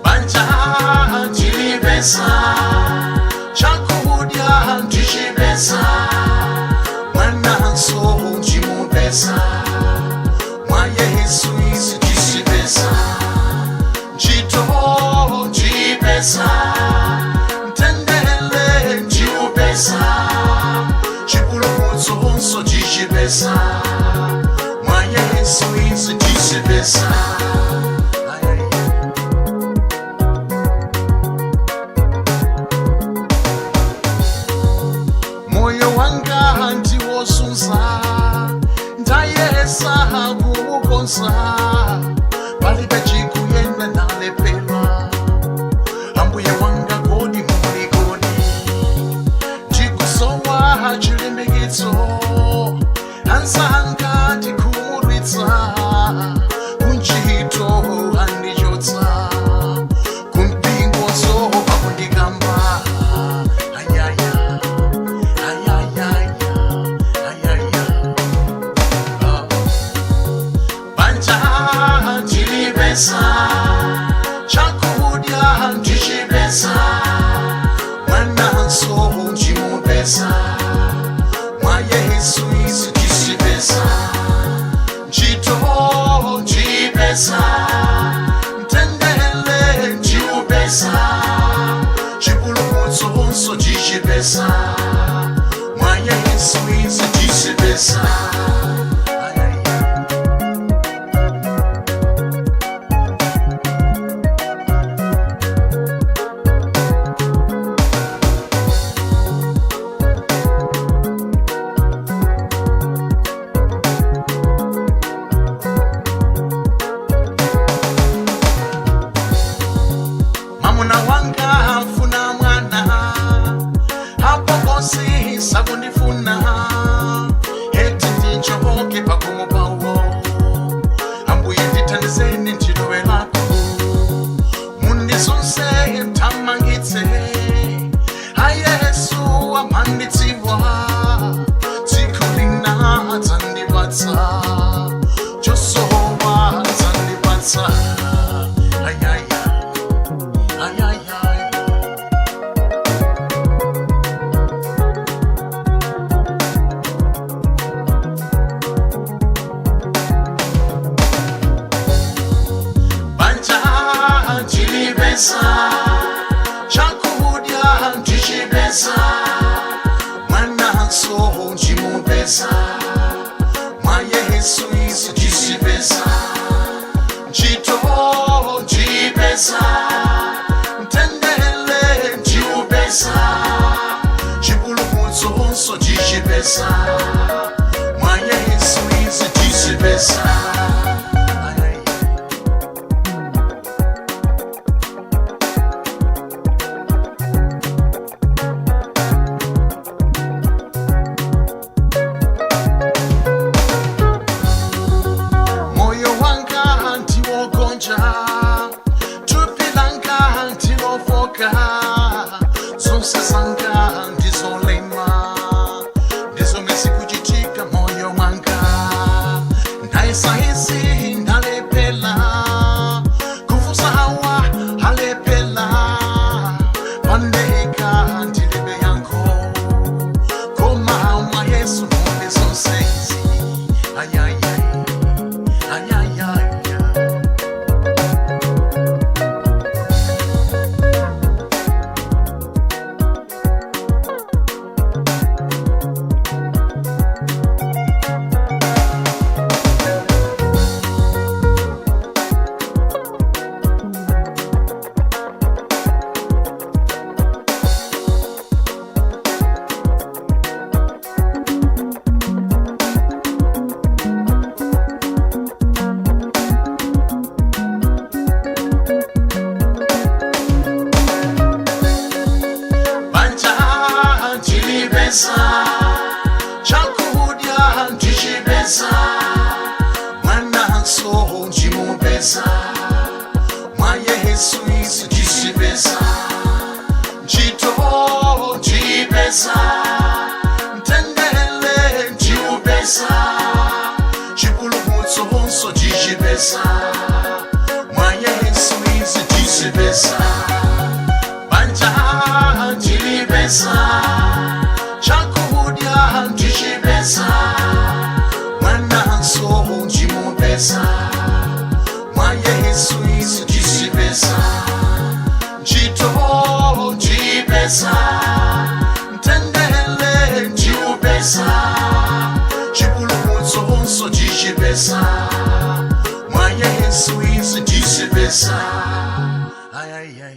Banja ndilipeza, chakudya ndichipeza, mwananso ndimupeza, mwa Yesu izi ndizipeza, ntchito ndipeza, mtendere ndiupeza, chipulumutso ndichipeza, mwa Yesu izi ndizipeza. Ay, ay, ay. Moyo wanga ndiwozunza, ndayesa kuukonza, palibe chikuyenda, ndalepera. Ambuye wanga, kodi muli kodi? Ndikusowa chilimbikitso, anzanga ndikhumudwitsa, kuntchito andichotsa, kumpingoso pakundikamba. Ayaya, ayayaya, ayaya. Banja ndilipeza, chakudya ndichipeza, mwananso ndimupeza, mwa Yesu izi ndizipeza, ntchito ndipeza, mtendere ndiupeza, chipulumutso ndichipeza, mwa Yesu izi ndizipeza. Ay, ay, ay. Mamuna wanga afuna mwana, apokosi sakundifuna, eti ndichoke pakomo pawo. Ambuye ndithandizeni, ndilowelako, mundizunse, mthamangitse. Ayesu amandidziwa, tsiku lina dzandipatsa chosowa, dzandipatsa. Ayaya, ayaya. Banja ndilipeza, chakudya ndichipeza, mwananso ndimupeza, mwa Yesu izi ndizipeza, ntchito ndipeza, mtendere ndiupeza, chipulumutso ndichipeza, mwa Yesu izi ndizipeza. Ay, ay. Moyo wanga ndiwogonja, thupi langa ndilofoka, zonse zanga ndizolema, ndizomwe zikuchitika moyo mwanga ndayesayesa. Ndichipeza, ntchito ndichipeza, mtendere ndiupeza, chipulumutso ndichipeza, mwa Yesu izi ndizipeza, banja ndilipeza, chakudya ndichipeza, mwananso ndimupeza, mwa Yesu izi ndizipeza, ntchito ndichipeza, mtendere ndiupeza, chipulumutso ndichipeza, mwa Yesu izi ndizipeza. Ay, ay, ay.